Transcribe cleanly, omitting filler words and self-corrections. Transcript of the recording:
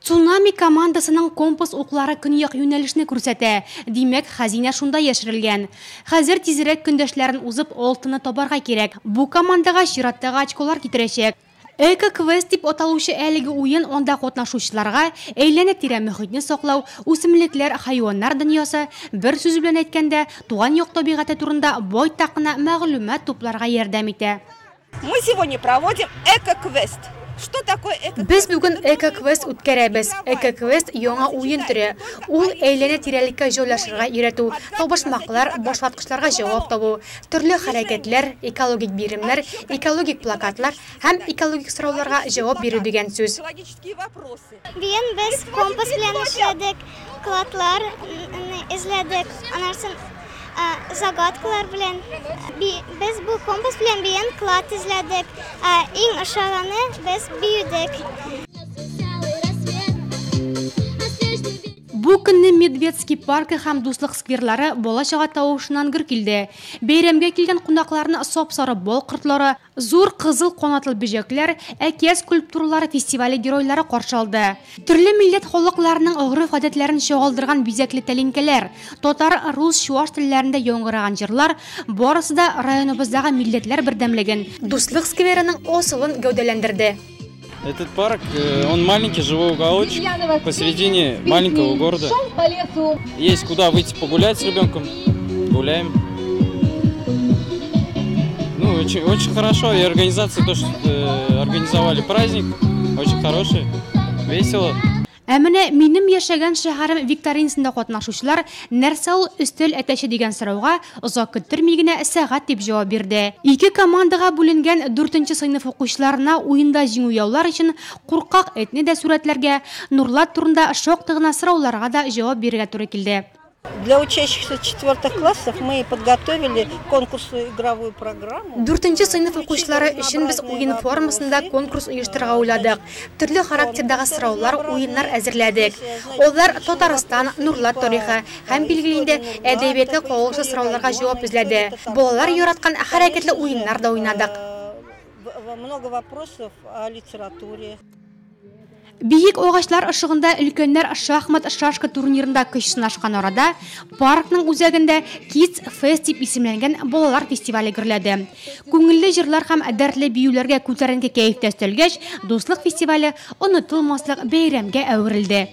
Цунами командасының компас уклары көньяк юнәлешне күрсәтә. Димәк, хәзинә шунда яшерелгән. Хәзер тизрәк көндәшләрен узып, алтынны табарга кирәк. Бу командага чираттагы очколар китерәчәк. Эко-квест дип аталучы әлеге уен анда катнашучыларга әйләнә-тирә мөхитне саклау, үсемлекләр, хайваннар дөньясы, бер сүз белән әйткәндә, туган як табигате турында байтак кына мәгълүмат тупларга ярдәм итә. Мы сегодня проводим эко-квест. Что такое эко-квест? Без бүген эко-квест үткәрәбез. Эко-квест, яңа уен төре. Ул әйләнә-тирәлеккә җайлашырга өйрәтү, табышмаклар, башваткычларга җавап табу, төрле хәрәкәтләр, экологик биремнәр, экологик плакатлар һәм экологик сорауларга җавап бирү дигән сүз. Бүген без компас белән эшләдек, кладлар эзләдек, аннан соң загадкалар белән. Без бу компас белән бүген клад эзләдек. Иң ошаганы без биюдек. Бу көнне Медведский паркы һәм Дуслык скверлары бала-чага тавышыннан гөр килде. Бәйрәмгә килгән кунакларны сап-сары бал кортлары, Зур кызыл канатлы бөҗәкләр, әкият скульптуралары фестивале геройлары каршы алды. Төрле милләт халыкларының гореф-гадәтләрен чагылдырган бизәкле тәлинкәләр, татар, рус, чуаш телләрендә яңгыраган җырлар, барысы да районыбыздагы милләтләр бердәмлеген, Дуслык скверының асылын гәүдәләндерде. Этот парк, он маленький, живой уголочек посередине маленького города. Есть куда выйти погулять с ребенком. Гуляем. Ну, очень, очень хорошо. И организация то, что организовали праздник, очень хороший, весело. Ә менә Минем яшәгән шәһәрем викторинасында катнашучылар Нәрсә ул өстәл әтәче дигән сорауга озак көттерми генә сәгать дип җавап бирде. Ике командага бүленгән дүртенче сыйныф укучыларына уенда җиңү яулар өчен куркак этне дә сурәтләргә, Нурлат турында шактый гына сорауларга да җавап бирергә туры килде. Для учащихся четвертых классов мы подготовили конкурсную игровую программу. Дүртенче сыйныф укучылары өчен без уен формасында конкурс оештырырга уйладык. Төрле характердагы сораулар, уеннар әзерләдек. Алар Татарстан, Нурлат тарихы һәм, билгеле инде, әдәбиятка кагылышлы сорауларга җавап эзләде. Балалар яраткан хәрәкәтле уеннар да уйнадык. Много вопросов о литературе. Биек агачлар ышыгында өлкәннәр шахмат-шашка турнирында көч сынашкан арада, паркның үзәгендә Kids Fest дип исемләнгән балалар фестивале гөрләде. Күңелле җырлар һәм дәртле биюләргә күтәренке кәеф тә өстәлгәч, Дуслык фестивале онытылмаслык бәйрәмгә әверелде.